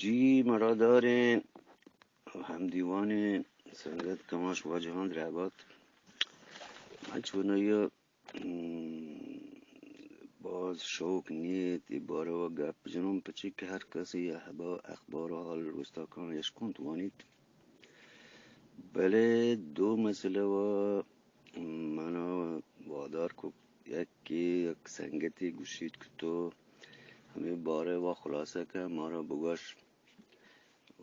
جی، مڑاداریں ہمدیوانیں سنگت کماش واجہاں درہبات، من چونائی ءَ، ہم، باز شوق نیت اے بارو ءَ گپ جنوں، پچی کہ ہر کسی احبا-، اخبار ءُ حال روستاکاں اشکنت وانیت، بلے دو مسئلہ ءَ من ءَ وادار کت، یکے یک سنگتے گوشیت کہ تو ہمے بارہ ءَ خلاصہ کن مارا بگوش۔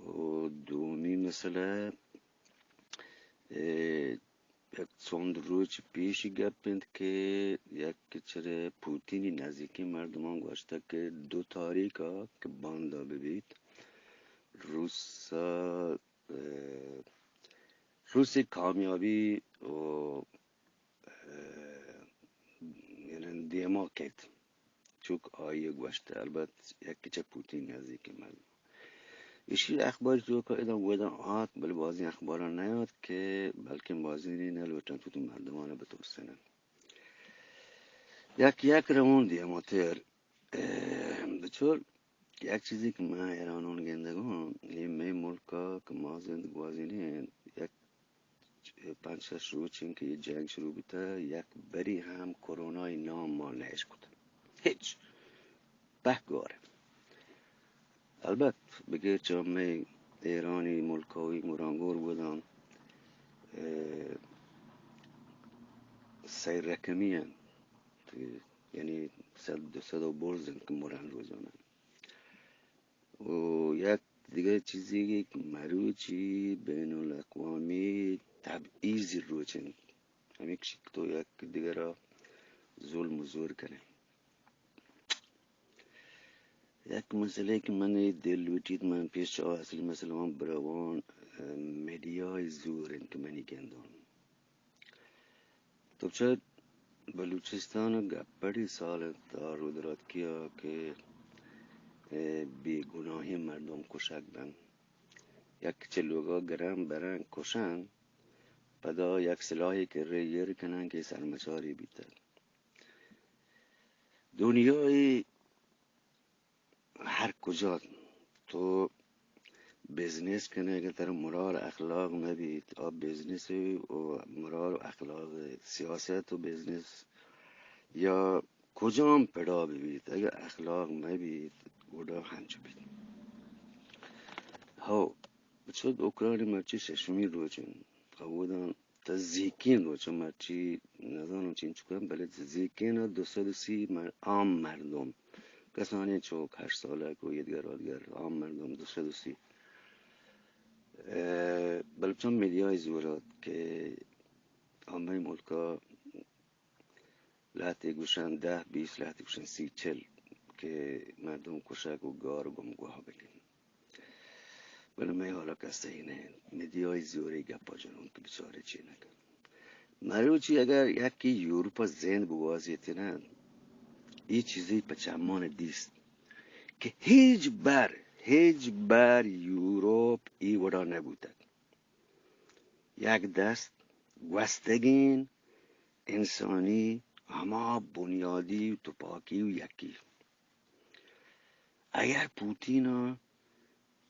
ءُ دومی مسئلہ، اے، یک چند روچ پیشی گپ انت کہ یک چرے پوتینی نزیکیں مردماں گوشتگ کہ دو تاریخ ءَ کہ باندا بہ بیت، روس ءَ، اے، روسی کامیابی ءُ، اے، یعنی دیما کیت۔ چوک آئی ءَ گوشت، البت یکے چہ پوتین نزیکیں مردم۔ ایشی اخبار توکا ادا گوداں آت، بلے بازیں اخباراں نیات کہ بلکیں بازینے نہ لوٹاں چوتو مردمان ءَ بترسیناں۔ یک یک روان دیماتر، اے، بچور یک چیزے کہ من حیرانان گندگاں، اے مئے ملکا کہ ما زند گوازینیں، یک پنچ شش روچ انت کہ اے جنگ شروع بوتہ، یک بری ہم کرونا ءِ نام ما نہ اشکتہ۔ ہچ۔ پہک گار۔ البت بگر چہ مئے ایرانی ملکاوی مرانگور بوداں، اے، سئے رقمی انت، یعنی صد دو صد ءَ برز انت کہ مرن روزانہ۔ ءُ یک دگہ چیزے کہ مروچی بین الاقوامی تبعیض روچ انت، ہمیش کہ تو یک دگرا ظلم ءُ زور کنے۔ یک مسئلہ کہ من اے دل لوٹیت من پیش چہ اصلی مسئلہ من بروان، اے، میڈیا ءِ زور انت کہ منی گندان۔ تو چہ بلوچستان ءَ گپڑی سال انت تا رودراتکی ءَ کہ، اے، بے گناہیں مردم کشگ بنت۔ یک چہ لوگا گرن برن کشن، پدا یک سلاحے کرے ایر کنن کہ سرمچاری بیتگ۔ دنیای ہر کجا تو بزنس کنے، اگر ترا مرال اخلاق نہ بیت، آ بزنس و مرال و اخلاق، سیاست و بزنس یا کجام پڑا بہ بیت، اگر اخلاق مہ بیت، گڑا ہنچ بیت۔ ہو، چد اوکرانی مرچی ششمی روچ انت، اوداں تزیکیں روچ، مرچی نزاناں چینچکاں، بلے تزیکیں دو سد و سی مر-، عام مردم، کسانیں چوک ہشت سالہ کو ایدگر آدگر عام مردم دو سد و سی۔ اے، بلے چون میڈیا زورات کہ ہمے ملکا لہتے گوشن دہ بیست، لہتے گوشن سی چل کہ مردم کشگ و گار و گمگواہ بگن۔ بلے مئے حالا کسے نہ انت۔ میڈیای زورے گپا جنون کہ بچارے چی نکن۔ مروچی اگر یکی یورپا زند بگوازیت نہ، ای چیزی پہ چمان دیست کہ ہیچ بر، ہیچ بر یورپ ای وڑا نبوتگ۔ یک دست گوستگیں انسانی ہما بنیادی تپاکی و یکی۔ اگر پوتین ء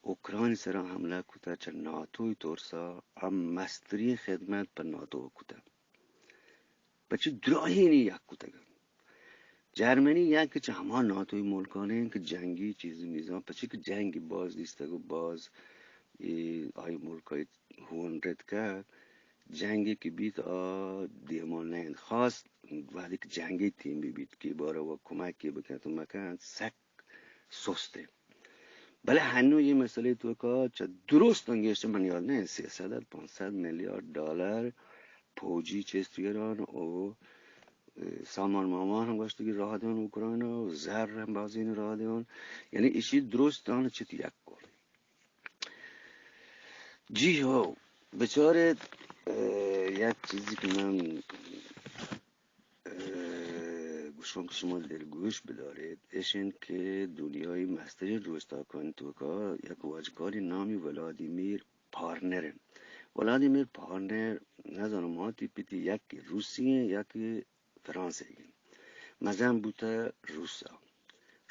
اوکرانی سرا حملہ کتہ چہ ناتوی ترسا، ہم مسترین خدمت پہ ناتو کتہ۔ پچی دراہینی یک کتگ۔ جرمنی یک چہ ہما ناتوی ملکانی کہ جنگی چیز میزان، پچی کہ جنگ باز دیستگ و باز ای آئی ملکای ہون رتکہ، جنگی کہ بیت آ دیما نہ انت۔ خاص وہدی کہ جنگی تیم بہ بیت کہ بارہ و کمکی بکنت و مکنت، سک سست انت۔ بلے ہنو یہ مسئلہ توکا چہ درست انگیش من یاد نہ انت، سیصد پانصد میلیارد ڈالر پوجی چست گران و سامان مامان ہم گوشتگی راہ دیان اوکرائنا و زر ہم بازین راہ دیان، یعنی اشی درست آن چت یک کل۔ جی ہو، بچارت، اه، یک چیزی کہ من، اه، گوشم کہ شما دلگوش بداریت، اش انت کہ دنیای مسترین روستاکانی توکا یک واجکاری نامی ولادیمیر پارنر انت۔ ولادیمیر پارنر، نزانم ماتی پتی، یک روسی انت، یک فرانسیگ انت۔ مزن بوتہ روسا۔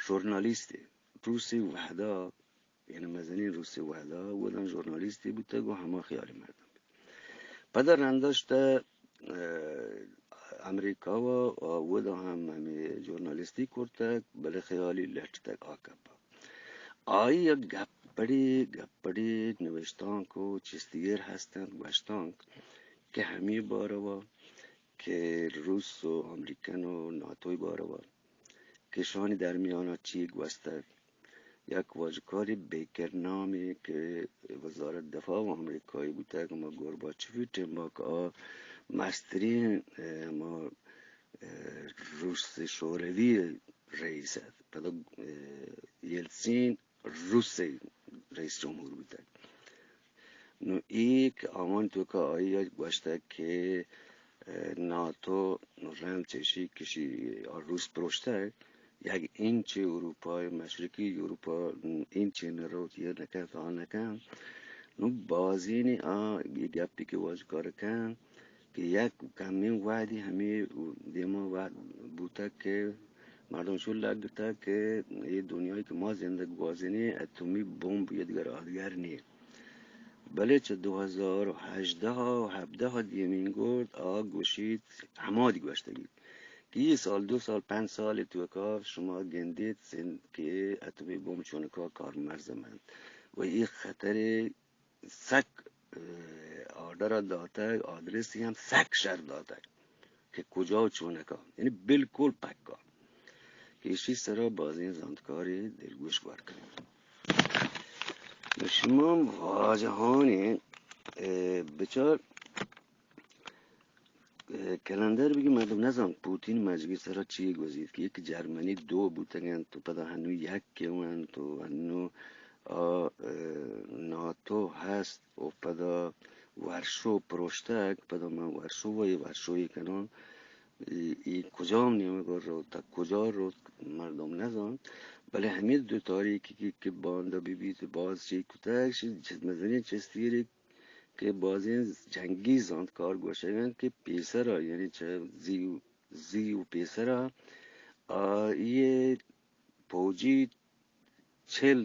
ژورنالیستے۔ روسی وہدا یعنی مزنیں روسی وہدا وہداں ژورنالیستے بوتگ و ہما خیالی مردم بیت۔ پدا رندا شتہ، اه، امریکا و، و وہدا ہم ہمے ژورنالیستی کرتگ، بلے خیالی لٹتگ آ کپا۔ آئی ء گپڑے گپڑے نوشتانک و چستیر ہستنت گوشتانک کہ ہمے باروا کہ روس و امریکن و ناتوی باروا کہ شانی درمیانا چی گوستگ۔ یک واجکاری بیکر نامی کہ وزارت دفاع و امریکایی بوتگ، ہما گورباچوفی ٹیما کہ آ مسترین، اه، ہما، اه، روس شوروی رئیس ات۔ پدا، اه، یلسین روس رئیس جمہور بوتگ۔ نو اے کہ آوان توکا آئی ء گوشتگ کہ، اه، ناتو رند چشی کشی آ روس پروشتگ، یک اینچ اروپا، مشرقی اروپا اینچ نہ روت، یہ نہ کنت، آ نہ کنت۔ نو بازین آ یہ گپی کہ واجکار کن کہ یک کمیں وہدی ہمے دیما وہد بوتگ کہ مردم شل لگتگ کہ یہ دنیای کہ ما زندگ گوازینیں اتمی بمب یدگر آدگر نیه۔ بلے چہ دو ہزار و ہژدہ و ہبدہ دیمین گرد آ گوشیت ہمادی گوشتگیت کہ یہ سال، دو سال، پنج سال توکا شما گندیت زند کہ اتمی بمب چونکا کارمرز منت و یہ خطر سک، اه، آرڈر داتگ، آدرسی ہم سک شر داتگ کہ کجا و چونکا، یعنی بالکل پکا کہ ایشی سرا بازیں زانتکاری دلگوش گور کنیت۔ شما واجہانی، اه، بچار، اه، کلندر بگی مردم نزانت پوتین مجگی سرا چی گوزیت کہ یک جرمنی دو بوتگنت و پدا ہنو یک کہ انت و ہنو آ، اه، ناتو ہست و پدا ورشو پروشتگ، پدا من ورشو و یہ ورشوی کنان، ای، ای کجام نیمگا روت، تا کجا روت، مردم نزانت۔ بلے ہمے دو تاریخی کہ، کہ باندا ببیت، باز چی کتگ، شی مزنیں چستیری کہ بازیں جنگی زانتکار گوشگ انت کہ پیسرا، یعنی چہ زی، زی و پیسرا آئی پوجی چل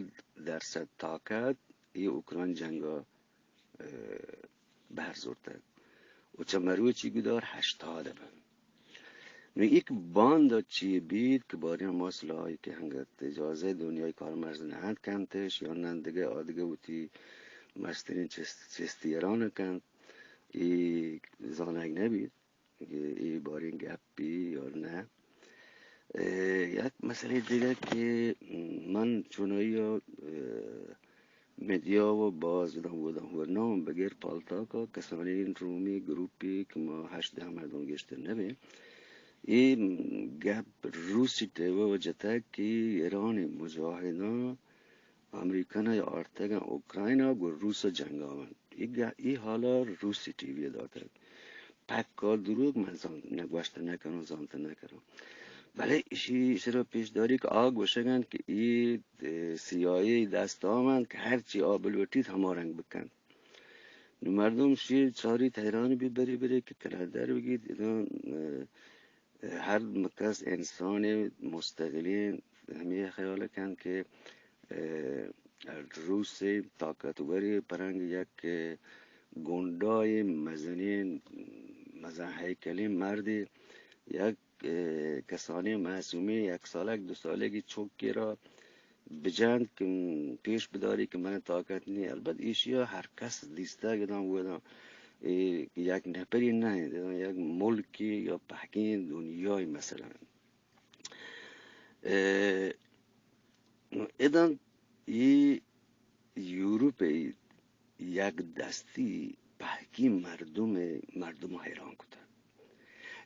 درصد طاقت اے اوکران جنگا، اه، بہر زرتگ و چہ مروچی گدار ہشتاد بنت۔ نو یک باندا چی بیت کہ باریں ہما سلاحی کہ ہنگت اجازہ دنیای کارمرز نہ انت کنتش یا نہ دگہ آ دگہ وتی مسترین چست، چستیران کنت، ای زانگ نہ بیت کہ ای باریں گپی یا نہ۔ اه، یک مسئلہ دگہ کہ من چونائی، اه، میڈیا و باز داں و داں و نام بگر پالتاکا کسانیں رومی گروپی کہ ما ہشت دہ مردم گیشتر نبیں۔ اے گپ روسی ٹیوہ و جتگ کہ ایران مجاہداں امریکن ء آرتگ انت اوکرائن ء گوں روس ء جنگ ء انت۔ اے گ-، اے حال ء روسی ٹی وی ء داتگ۔ پکا دروگ من زانت نہ گوشت نہ کناں، زانت نہ کناں۔ بلے ایشی، ایشی را پیش داری کہ آ گوشگ انت کہ اے، اے سی آئی اے دست آمد کہ ہرچی آ بلوٹیت ہما رنگ بکنت۔ نو مردم شیر چاریت حیران بی بری بری کہ کلندر بگیت، ادا، اه، ہر کس انسان مستقلیں ہمے خیال کنت کہ، اه، روس طاقتوریں پرنگ یک گنڈائیں مزنیں مزن ہیکلیں مردے یک، اه، کسانیں معصومیں یک سالگ دو سالگی چوکی را بجنت کہ پیش بداری کہ من طاقت نی۔ البت ایشیا ہر کس دیستگ اداں و اداں اے یک نفری نہ انت، اداں یک ملکی یا پہکیں دنیای مسئلہ انت۔ اے، اداں اے یورپ یک دستی پہکی مردم، مردم حیران کتگ۔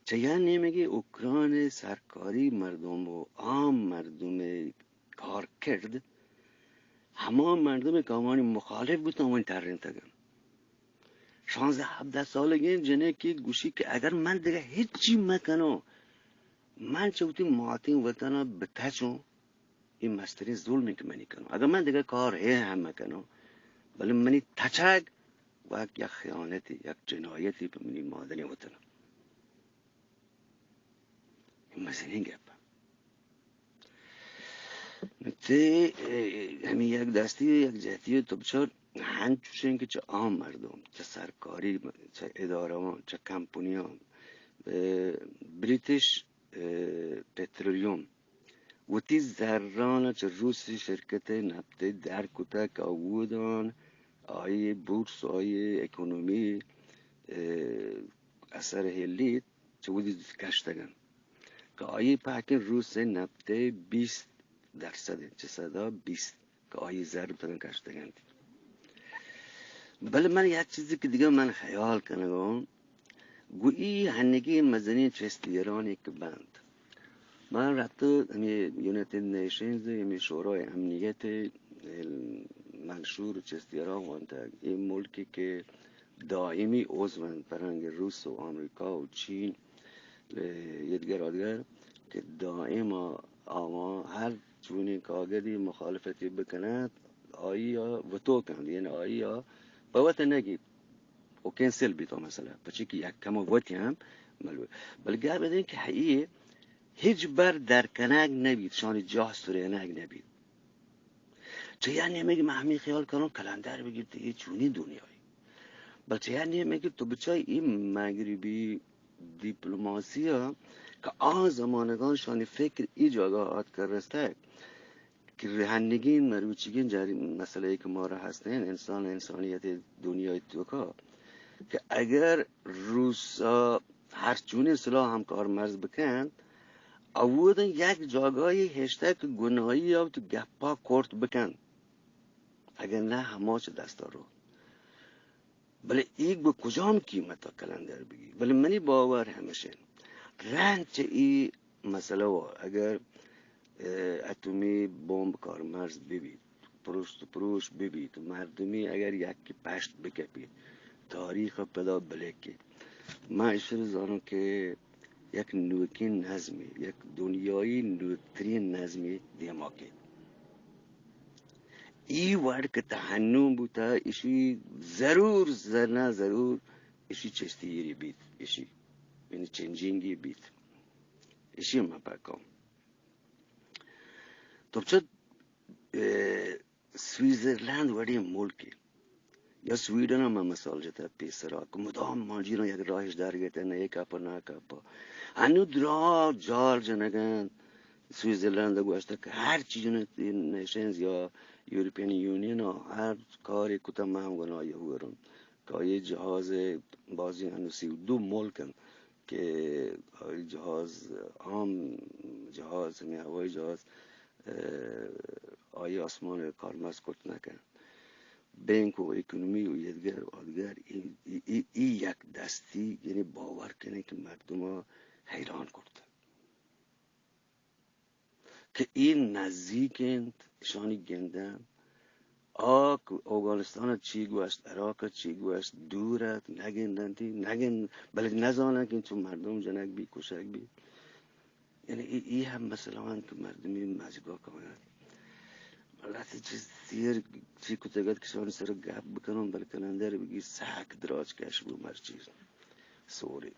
چہ یک نیمگی اوکران سرکاری مردم و عام مردم کارکرد ہما مردم کہ آوانی مخالف بوتن، آوانی ترینتگ انت۔ شانزدہ ہبدہ سالگیں جنکے گوشی کہ اگر من دگہ ہچی مکناں، من چہ وتی ماتیں وطن ء بتچوں، اے مستریں ظلمے کہ منی کناں۔ اگر من دگہ کار ہے ہم مکناں، بلے منی تچگ وت یک خیانتے، یک جنایتے پہ منی مادریں وطن ء۔ اے مزنیں گپ انت۔ تے، اے، یک دستی و یک جہتی و تو بچار ہنچوشیں کہ چہ عام مردم، چہ سرکاری، چہ ادارہاں، چہ کمپنیاں، اه، برٹش، اه، پترولیوم وتی زران چہ روسی شرکت نفتی در کتگ کہ اودان آئی بورس، آئی اکونومی، اه، اثر ہلیت چہ وتی کشتگن کہ آئی پاکن روس نفتی بیست درصد انت، چہ صدا بیست کہ آئی زر بتگن کشتگ انت۔ بلے من یک چیزے کہ دگہ من خیال کنگوں، گوں ای ہنگی مزنیں چست ایرانی کہ بنت۔ من رفت ہمے یونائیٹڈ نیشنز، ہمے شورای امنیت منشور چست ایران وانتگ۔ اے ملکی کہ دائمی عضو انت، پرنگ روس و آمریکا و چین، اه، یدگر آدگر کہ دائم آوان ہر چونیں کاگدی مخالفتی بکنت، آئی ء وتو کنت، یعنی آئی ء پہ وت نگیت و کینسل بیت آ مسئلہ، پچی کہ یک کم وتی ہم ملو۔ بلے گپ بدیں کہ ہئی ہچ بر در کنگ نبیت، شانی جاہ سرینگ نبیت۔ چہ یا نیمگی من ہمیں خیال کنوں کلندر بگیت، یہ چونی دنیای۔ بل چہ یا نیمگی تو بچای این مغربی دیپلماسی ء کہ آ زمانگان شانی فکر ای جاگہ آتک رستگ کہ رہندگین مروچیگین جاری مسئلہ ای کہ مارا ہستین انسان انسانیت دنیای توکا کہ اگر روسا ہر چونیں سلاہ ہم کارمرز بکنت، اودن یک جاگاہی ہشتگ کہ گناہی ء وتی گپا کرت بکنت، اگر نہ ہما چہ دستا رو۔ بلے ای گو کجام قیمت ء کلندر بگی؟ بلے منی باور ہمشن رند چہ ای مسئلہ و اگر، اه، اتمی بمب کارمرز ببیت، پروشت پروش ببیت، مردمی اگر یکی پشت بکپیت، تاریخ پدا بلکیت، من اشر زانوں کہ یک نوکین نظمی، یک دنیای نوکترین نظمی دیما کیت۔ ای وڑ کہ تہنم بوتا، اشی ضرور، زر نہ ضرور، اشی چشتی ایری بیت، اشی، یعنی چنجینگی بیت۔ اشی من پکام۔ تو چہ، اه، سوئٹزرلینڈ وڑیں ملکے یا سویڈن ء من مثال جتہ پیسرا کہ مدام مانجیراں یک راہش در گیتہ، نہ اے کپا نہ کپا۔ انو دراہ جال جنگ انت۔ سوئٹزرلینڈ ء گوشتہ کہ ہر چی یونائیٹڈ نیشنز یا یورپین یونین ء ہر کارے کتہ من ہم گناہ یہورم کہ آئی جہاز بازی انو سی و دو ملک انت کہ آئی جہاز عام جہاز ہمیں ہوائی جہاز اه، آئی آسمان کارمرز کرت نہ کنت۔ بینک و اکونومی و یدگر و آدگر ای، ای، ای، ای یک دستی، یعنی باور کنیں کہ مردم حیران کرت کہ ای نزدیک انت، اشانی گندن۔ آ اوگانستان چی گوشت، عراق چی گوشت، دور ات، نگندنتی، نگند، بلے نزانن کہ چون مردم جنگ بی، کشگ بی۔ یعنی ای، ای ہم مسئلہ انت کہ مردمی مجگا کایاں۔ لہتے چیز سیر چی کتگت کہ شان سر گپ بکنوں، بلکہ اندر بگی ساک دراج کش بو مرچی۔ سوری۔